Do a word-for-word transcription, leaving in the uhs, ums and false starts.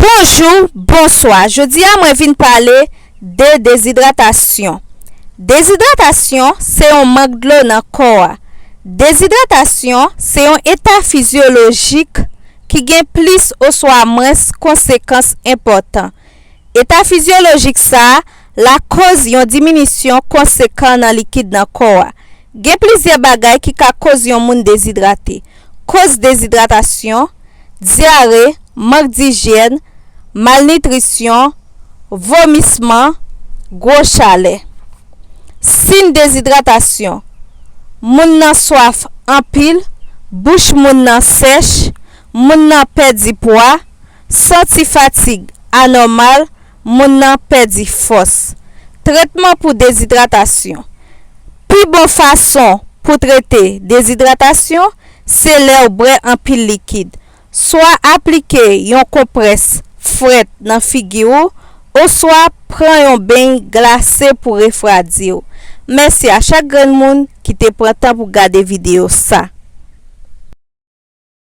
Bonjou, bonswa. Jodi a mwen vin pale de dezidratasyon. Dezidratasyon se yon mank dlo nan kò a. Dezidratasyon se yon eta fizyolojik ki gen plis oswa mwens konsekans enpòtan. Eta fizyolojik sa a lakoz yon diminisyon konsekan nan likid nan kò a. Gen plizyè bagay ki ka koz yon moun dezidrate. Koz dezidratasyon: dyare, mank dijyèn, malnitrisyon, vomisman, gwo chalè. Siy dezidratasyon: moun nan swaf anpil, bouch moun nan sèch, moun nan pèdi pwa, santi fatig anòmal, moun nan pèdi fòs. Tretman pou dezidratasyon. Pi bon fason pou trete dezidratasyon se lè w bwè anpil likid. Swa aplike yon konprès frèt nan figi w, oswa pran yon beny glase pou refwadi w. Mèsi a chak grenn moun ki te pran tan pou gade videyo sa.